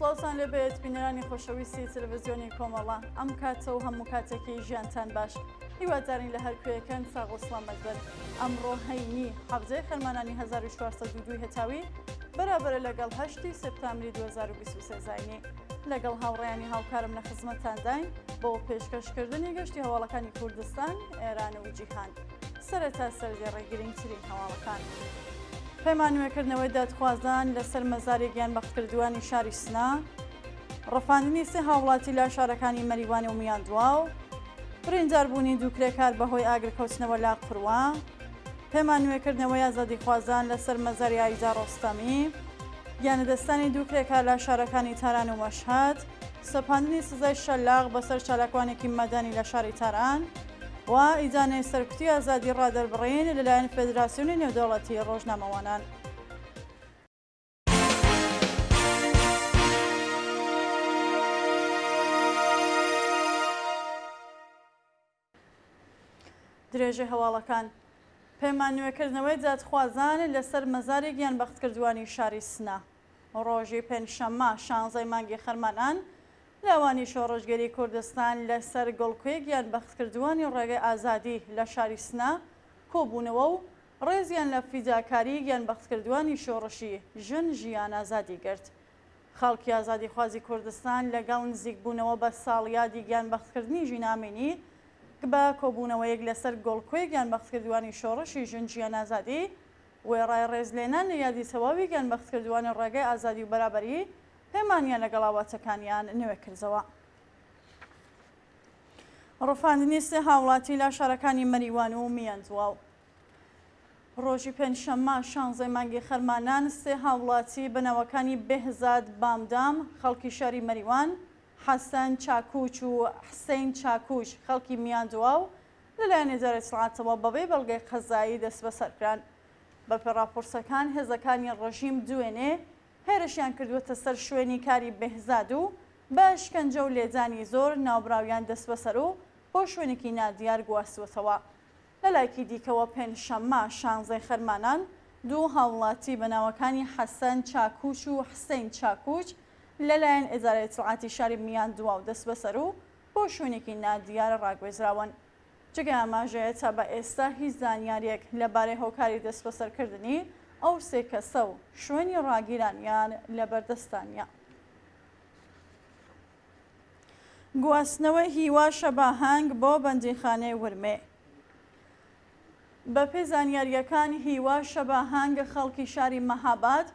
سڵاوتان لێبێت بینەرانی خۆشەویستی تەلەڤزیۆنی کۆمەڵە ئەم کاتە و هەموو کاتێکی ژیانتان باش هیوادارین لە هەر کوێیەکەن ساغ و سڵامەت بن ئەمڕۆ هەینی حەڤدەی خەرمانانی 1402 هەتاوی بەرابەرە لەگەڵ هەشتی سێپتامبری 2023 زاینی لەگەڵ هاوڕێیانی هاوکارم لە خزمەتتانداین بۆ پێشکەشکردنی گەشتی هەواڵەکانی کوردستان، ئێران و جیهان. سەرەتا سەردێڕی گرنگترین هەواڵەکان. پەیمان نوێکردنەوەی دادخوازان لەسەر مەزاری گیانبەختکردووانی شاری سنە، ڕفاندنی سێ هاوڵاتی لە شارەکانی مەریوان و میاندواو، برینداربوونی دوو کرێکار بەهۆی ئاگرکەوتنەوە لە قوروە، پەیمان نوێکردنەوەی ئازادیخوازان لەسەر مەزاری ئایدا ڕۆستەمی، گیانلەدەستدانی دوو کرێکار لە شارەکانی تاران و مەشهەد، سەپاندنی سزای شەلاق بەسەر چالاکوانێکی مەدەنی لە شاری تاران و ئیدانەی سەرکوتی ئازادی ڕادەربڕین لەلایەن فێدراسیۆنی نێودەوڵەتی ڕۆژنامەوانان. درێژەی هەواڵەکان پەیمان نوێکردنەوەی دادخوازان لەسەر مەزاری گیانبەختکردووانی شاری سنە ڕۆژی پێنجشەممە شانزەی مانگی خەرمانان لاوانی شۆڕشگێری کوردستان لەسەر گوڵکوێی گیانبەختکردووانی ڕێگەی ئازادی لە شاری سنە کۆبوونەوە و ڕێزیان لە فیداکاریی گیانبەختکردووانی شۆڕشی ژن ژیان ئازادی گرت. خەڵکی ئازادیخوازی کوردستان لەگەڵ نزیکبوونەوە بە ساڵیادی گیانبەختکردنی ژینا ئەمینی بە کۆبوونەوەیەک لەسەر گۆڵکۆی گیانبەختکردووانی شۆڕشی ژن ژیان ئازادی وێڕای ڕێزلێنان لە یادی تەواوی گیانبەختکردووانی ڕێگای ئازادی و بەرابەری پەیمانیان لەگەڵ ئاواتەکانیان نوێ کردەوە. ڕفاندنی سێ هاوڵاتی لە شارەکانی مەریوان و میاندواو. ڕۆژی پێنجشەممە شانزەی مانگی خەرمانان سێ هاوڵاتی بە ناوەکانی بێهزاد بامدام خەڵکی شاری مەریوان، حەسەن چاکوچ و حسین چاکوچ خەڵکی میاندواو لەلایەن ئیدارەی ئیتڵاعاتەوە بەبێ بەڵگەی قەزایی دەستبەسەرکران. بەپێ ڕاپۆرتەکان هێزەکانی ڕژیم دوێنێ هێرشیان کردووەتە سەر شوێنی کاری بێهزاد و بە ئەشکەنجە و لێدانی زۆر ناوبراویان دەستبەسەر و بۆ شوێنێکی نادیار گواستووەتەوە. لەلایەکی دیکەوە پێنجشەممە شانزەی خەرمانان دوو هاوڵاتی بە ناوەکانی حەسەن چاکوچ و حسین چاکوچ لەلایەن ئیدارەی ئیتڵاعاتی شاری میاندواو دەستبەسەر و بۆ شوێنێکی نادیار ڕاگوێزراون. جێگای ئاماژەیە تا بە ئێستا هیچ زانیارییەک لەبارەی هۆکاری دەستبەسەرکردنی ئەو سێ کەسە و شوێنی ڕاگیرانیان لەبەردەستدا نییە. گواستنەوەی هیوا شەباهەنگ بۆ بەندیخانەی ورمێ. بەپێی زانیارییەکان هیوا شەباهەنگ خەڵکی شاری مەهاباد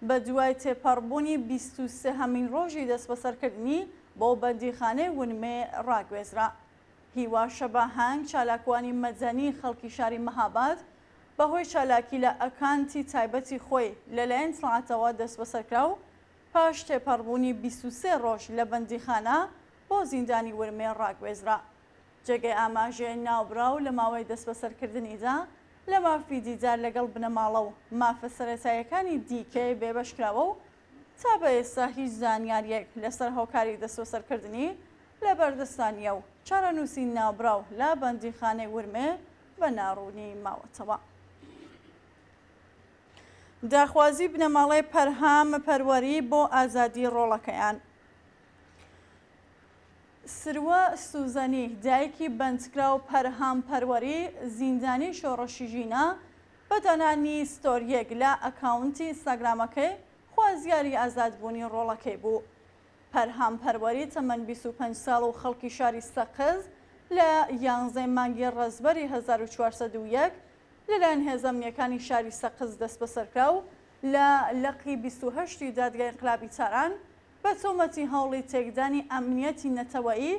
بە دوای تێپەڕبوونی 23 هەمین ڕۆژی دەستبەسەرکردنی بۆ بەندیخانەی ورمێ ڕاگوێزرا. هیوا شەباهەنگ چالاکوانی مەدەنی خەڵکی شاری مەهاباد بەهۆی چالاکی لە ئەکانتی تایبەتی خۆی لەلایەن ئیتڵاعاتەوە دەستبەسەرکرا و پاش تێپەڕبوونی 23 ڕۆژ لە بەندیخانە بۆ زیندانی ورمێ ڕاگوێزرا. جێگەی ئاماژەیە ناوبراو لە ماوەی دەستبەسەرکردنیدا لە مافی دیدار لەگەڵ بنەماڵە و مافە سەرەتاییەکانی دیکەی بێبەش کراوە و تا بە ئێستا هیچ زانیارییەک لەسەر هۆکاری دەستبەسەرکردنی لەبەردەستدا نییە و چارەنووسی ناوبراو لە بەندیخانەی ورمێ بە ناڕوونی ماوەتەوە. داخوازی بنەماڵەی پەرهام پەروەری بۆ ئازادی ڕۆڵەکەیان. سروە سوزەنی، دایکی بەندکراو پەرهام پەروەری، زیندانی شۆڕشی ژینا، بە دانانی ستۆرییەک لە ئەکاونتی ئینستاگرامەکەی، خوازیاری ئازادبوونی ڕۆڵەکەی بوو. پەرهام پەروەری تەمەن 25 ساڵ و خەڵکی شاری سەقز، لە یانزەی مانگی ڕەزبەری 1401 لەلایەن هێزە ئەمنییەکانی شاری سەقز دەستبەسەرکرا و لە لقی 28 ی دادگای ئینقلابی تاران بە تۆمەتی هەوڵی تێکدانی ئەمنییەتی نەتەوەیی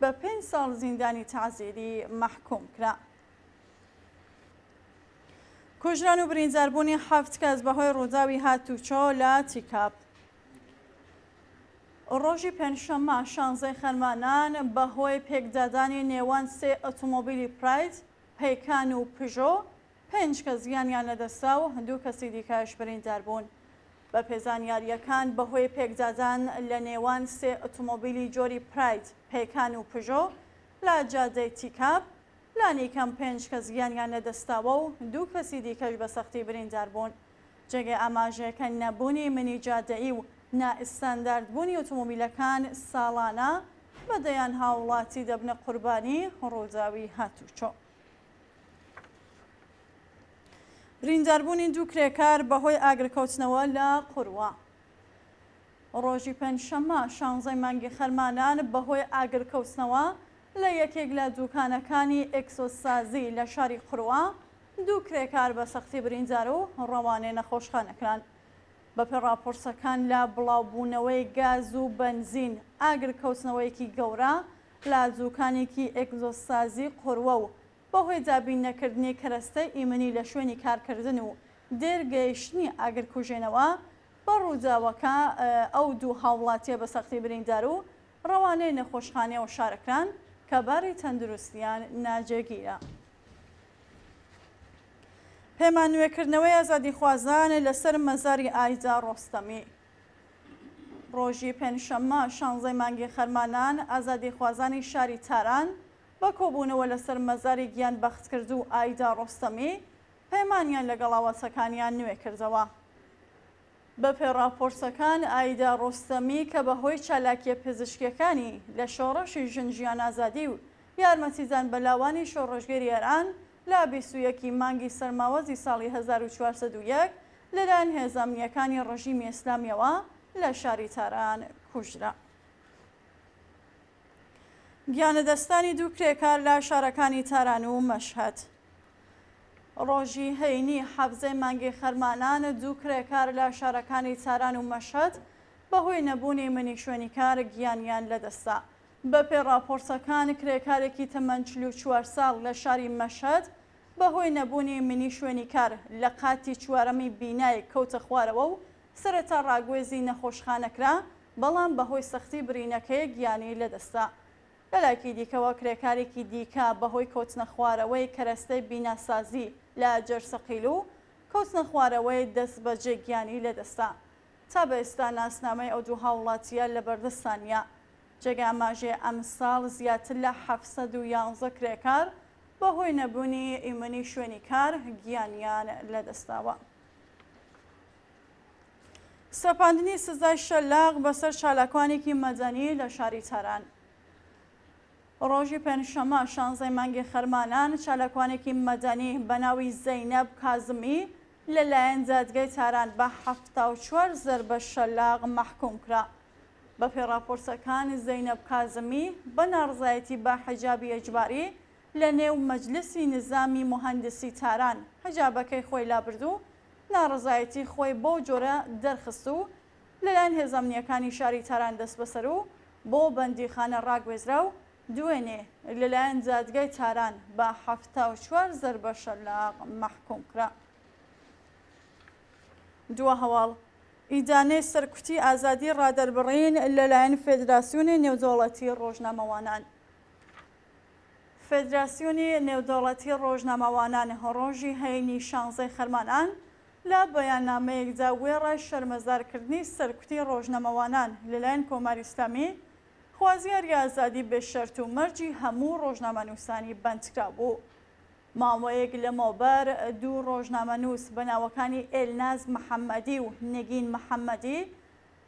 بە پێنج ساڵ زیندانی تەعزیری مەحکووم کرا. کوژران و برینداربوونی حەفت کەس بەهۆی ڕووداوی هاتووچۆ لە تیکاب. ڕۆژی پێنجشەممە شانزەی خەرمانان بەهۆی پێکدادانی نێوان سێ ئۆتۆمۆبیلی پراید، پەیکان و پژۆ پێنج کەس گیانیان لەدەستدا و دوو کەسی دیکەش برینداربوون. بەپێ زانیارییەکان بەهۆی پێکدادان لە نێوان سێ ئۆتۆمۆبیلی جۆری پراید، پەیکان و پژۆ لە جادەی تیکاب، لانیکەم پێنج کەس گیانیان لەدەستداوە و دوو کەسی دیکەش بە سەختی برینداربوون. جێگەی ئاماژەیە کە نەبوونی منی جادەیی و. نائیستاندارد بوونی ئۆتۆمۆبیلەکان ساڵانە بە دەیان هاووڵاتی دەبنە قوربانی ڕووداوی هاتووچۆ. برینداربوونی دوو کرێکار بەهۆی ئاگرکەوتنەوە لە قوروە. ڕۆژی پێنجشەممە شانزەی مانگی خەرمانان بەهۆی ئاگرکەوتنەوە لە یەکێک لە دووکانەکانی ئێکسۆزسازی لە شاری قوروە دوو کرێکار بە سەختی بریندار و ڕەوانەی نەخۆشخانە کران. بەپێ ڕاپۆرتەکان لە بڵاوبوونەوەی گاز و بەنزین ئاگرکەوتنەوەیەکی گەورە لە دووکانێکی ئێکزۆزسازی قوروە و بەهۆی دابین نەکردنی کەرەستەی ئیمنی لە شوێنی کارکردن و دێر گەیشتنی ئاگرکوژێنەوە بە ڕووداوەکە ئەو دوو هاوڵاتیە بە سەختی بریندار و ڕەوانەی نەخۆشخانەی ئەو شارە کران کە باری تەندروستیان ناجێگیرە. پەیمان نوێکردنەوەی ئازادیخوازان لەسەر مەزاری ئایدا ڕۆستەمی. ڕۆژی پێنجشەممە شانزەی مانگی خەرمانان ئازادیخوازانی شاری تاران بە کۆبوونەوە لەسەر مەزاری گیانبەختکردوو ئایدا ڕۆستەمی پەیمانیان لەگەڵ ئاواتەکانیان نوێ کردەوە. بەپێی ڕاپۆرتەکان، ئایدا ڕۆستەمی کە بە هۆی چالاکییە پزیشکییەکانی لە شۆڕشی ژن ژیان ئازادی و یارمەتیدان بە لاوانی شۆڕشگێری ئێران لە 21 ی مانگی سەرماوەزی ساڵی 1401 لەلایەن هێزە ئەمنییەکانی ڕژیمی ئیسلامییەوە لە شاری تاران کوژرا. گیانلەدەستدانی دوو کرێکار لە شارەکانی تاران و مەشهەد. ڕۆژی هەینی حەڤدەی مانگی خەرمانان دوو کرێکار لە شارەکانی تاران و مەشهەد بەهۆی نەبوونی منی شوێنی کار گیانیان لەدەستدا. بەپێی ڕاپۆرتەکان کرێکارێکی تەمەن 44 ساڵ لە شاری مەشهەد بەهۆی نەبوونی منی شوێنی کار لە قاتی چوارەمی بینایەک کەوتە خوارەوە و سەرەتا ڕاگوێزی نەخۆشخانە کرا، بەڵام بەهۆی سەختی برینەکەی گیانی لەدەستدا. لەلایەکی دیکەوە کرێکارێکی دیکە بەهۆی کەوتنەخوارەوەی کەرەستەی بیناسازی لە جەرسەقیل و کەوتنەخوارەوەی دەستبەجێ گیانی لەدەستدا. تا بە ئێستا ناسنامەی ئەو دوو هاوڵاتییە لەبەردەستدا نییە. جێگای ئاماژەیە ئەمساڵ زیاتر لە 711 کرێکار بەهۆی نەبوونی ئیمنی شوێنی کار گیانیان لەدەستداوە. سەپاندنی سزای شەلاق بەسەر چالاکوانێکی مەدەنی لە شاری تاران. ڕۆژی پێنجشەممە شانزەی مانگی خەرمانان چالاکوانێکی مەدەنی بە ناوی زەینەب کازمی لەلایەن دادگای تاران بە 74 زەربە شەلاق مەحکوم کرا. بەپێی ڕاپۆرتەکان زەینەب کازمی بە ناڕزایەتی بە حیجابی ئیجباری لە نێو مەجلسی نزامی موهەندسی تاران حیجابەکەی خۆی لابرد و ناڕەزایەتی خۆی بەو جۆرە دەرخست و لەلایەن هێزە ئەمنییەکانی شاری تاران دەستبەسەر و بۆ بەندیخانە ڕاگوێزرا و دوێنێ لەلایەن دادگای تاران بە 74 زەربە شەلاق مەحکوم کرا. دوا هەواڵ، ئیدانەی سەرکوتی ئازادی ڕادەربڕین لەلایەن فێدراسیۆنی نێودەوڵەتی ڕۆژنامەوانان. فێدراسیۆنی نێودەوڵەتی ڕۆژنامەوانان ڕۆژی هەینی شانزەی خەرمانان لە بەیاننامەیەکدا وێڕای شەرمەزارکردنی سەرکوتی ڕۆژنامەوانان لەلایەن کۆماری ئیسلامی، خوازیاری ئازادی بێ شەرت و مەرجی هەموو ڕۆژنامەنووسانی بەندکراو بوو. ماوەیەک لەمەوبەر دوو ڕۆژنامەنووس بە ناوەکانی ئێلناز محەممەدی و نگین محەممەدی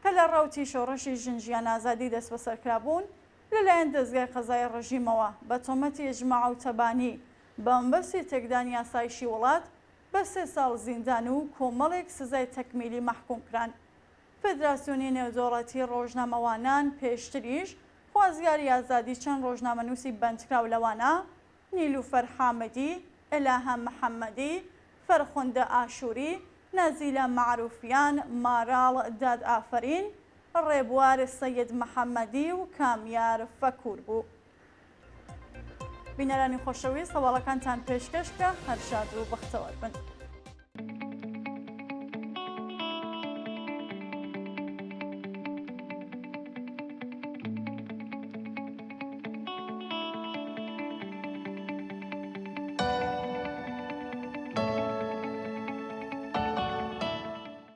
کە لە ڕەوتی شۆڕشی ژن ژیان ئازادی دەستبەسەرکرابوون، لەلایەن دەزگای قەزایی ڕژیمەوە بە تۆمەتی ئیجماع و تەبانی بە مەبەستی تێکدانی ئاسایشی وڵات بە سێ ساڵ زیندان و کۆمەڵێک سزای تەکمیلی مەحکوم کران. فێدراسیۆنی نێودەوڵەتی ڕۆژنامەوانان پێشتریش خوازیاری ئازادی چەند ڕۆژنامەنووسی بەندکراو لەوانە نیلوفەر حامدی، ئێلاهە محەممەدی، فەرخوندە ئاشووری، نازیلە مەعرووفیان، ماراڵ دادئافەرین، ڕێبوار سەید محەممەدی و کامیار فەکوور بوو. بینەرانی خۆشەویست هەواڵەکانتان پێشکەش کرا، هەر شاد و بەختەوەر بن.